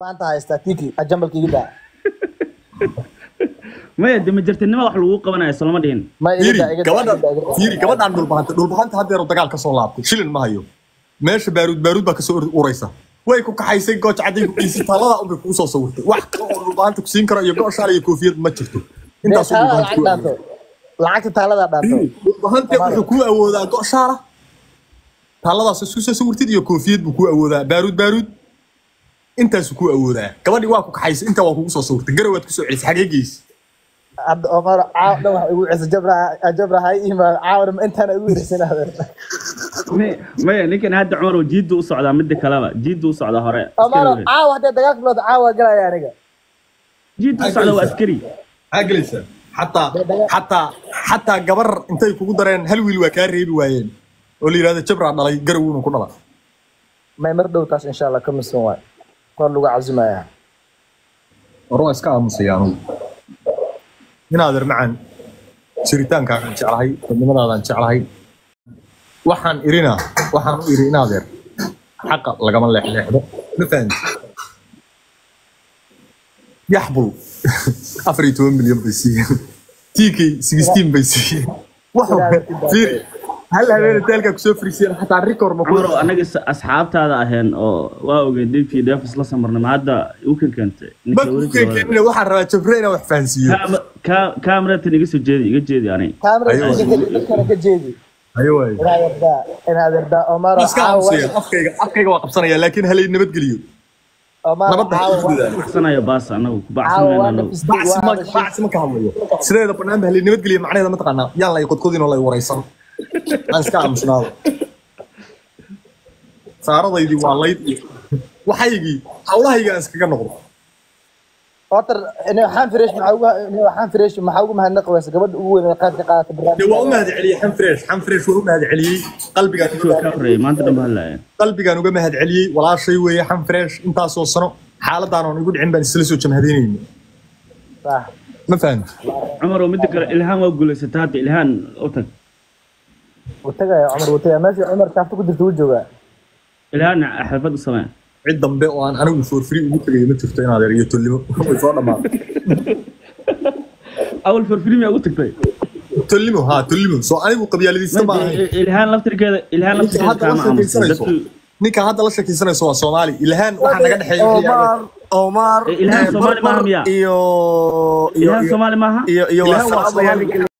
Maanta haystaa tiki ajambalka iga daa. Maya, de majartinimo wax lagu qabanayo soloma dhihin. Ma iga Fiiri daa, iga daa, gabadhan, iga daa, iga daa. Fiiri gabadhan Dhulbahanta, Dhulbahanta haddeeru dagaal ka soo laabtay, shilin ma hayo. Meesha baaruud baaruud baa kasoo uraysa. Way ku kaxaysay, gooj cadday ku geysay, taalada unbay kugu soo sawirtay. Wax kale oo Dhulbahanta ku siin karo iyo go' shaal iyo koofiyad ma jirto. Dee Intaasuu taalada Dhulbahanta lacag ku dhaanto, awoodaa. Lacagta taalada dhaanto. Dhulbahante wuxuu kuu awoodaa go' shaala, taaladaas isku soo sawirtid iyo koofiyad buu kuu awoodaa, baaruud baaruud intaasuu kuu awoodaa. Gabadhii waa ku kaxaysay, intaa waa kugu soo sawirtay, garawaad kusoo celisay, xagee geysay? Hadda Omar caaw dhan wax igu cisa jabra jabra hay imaad caawna intaana igu irisanaaday. Maya, ninkan hadda Cumar oo jiiddu u socdaa, midda kaleba jiiddu u socdaa hore. Omar, caaw haddee dagaalka bilowda, caaw waa galaya aniga. Jiiddu u socdaa, waa askari. Maxaa gelaysaa? Xataa gabar intay kugu dareen hal wiil waa kaa reebi waayeen oo la yidhahdo Jabraa dhalay, garawuuna ku dhala. May, mar dhow taas insha Allah ka misan waay, kor lagu casumayaa. War waa iska aamusaya anugu. Inaadeer macaan, jiritaankaagaan jeclahay, dadnimadaadaan jeclahay. Waxaan irina, waxaan u iri, inaadeer, xaqa lagama leexleexdo, ma fahanti? Yaxbul 14 milyan bay siiyeen, TK 16 bay siiyeen. Wax fiiri, hal habeen taalka kusoo fariisiyeen, xataa record ma ku Cumar oo annaga asxaabtaada aheen oo waa ogeed dhibkii dheefis la samarnay, ma hadda u keentay? Ma ku keenkeenina, waxaan rabaa Jabre inaan wax fahansiiyo. Kaamiratan iga soo jeedi, iga jeedi ani. Kaamira Aywa. Dadkana ka jeedi. Ayo waay. Inaad erdaa, inaad erdaa Omar. Iska caawa aamusaya, afkayga waa qabsanaya, laakiin halay nabadgeliyo. Omar, nabadda ha caawa igu dadaalo. Bacsanayo baas, anagu ku caawa bacsanayna waa anagu. nafistay. Bacsi Waa ma hadashay. Bacsi ma ka hadlayo. Sideeda banaanba halay nabadgeliyo macnaheeda ma taqaanaa? Yaan la qodqodin oo la waraysan, aan iska aamusnaado. Saaradaydii waa layd iyo waxaygii hawlahayga aan iskaga noqdo. Horta waxaan fresh maxaa ugu, waxaan fresh maxaa ugu mahadnaqi waysa gabadha ugu weyn ee qayb ka qaadata Dee waa u barnaamijka? mahad celiyey Xan Fresh, Xan Fresh waa u mahad celiyey qalbigaan uga Ka horeeyay maanta dhan baa hadlaayeen. Qalbigaan uga mahad celiyey, walaashay weeye Xan Fresh. Intaasoo sano xaaladaan oon igu dhicin baan isla soo jamhadaynayna. Sax. Ma fahamti? Cumar oo midda kale Ilhaan waa guulaysatay hadda, Ilhaan u tag. Wuu tagaya Cumar, wuu tagaya meesha Cumar shaafta ku jirta, wuu joogaa. Ilhaan xalfad u samee. Cid dambe oo aan anigu for free ugu tagayo ma jirto, inaad iyo tolnimo way soo dhammaatay. Awal for free miyaa ugu tagtay? Tolnimo haa, tolnimo soo anigu qabyaaladiista ma ahayn. Ilhaan laftirkeeda, Ilhaan Ninka laftirkeeda hadda la kaama aamusin sheekaysanayso dadku. Ninka hadda la sheekaysanayso waa Soomaali. Ilhaan waxaa naga dhexeeya Omar, Omar. Ilhaan Soomaali maaha miyaa? Iyo Ilhaan Soomaali maaha. iyo Ilhaan waa waa Soomaali. salaamaya.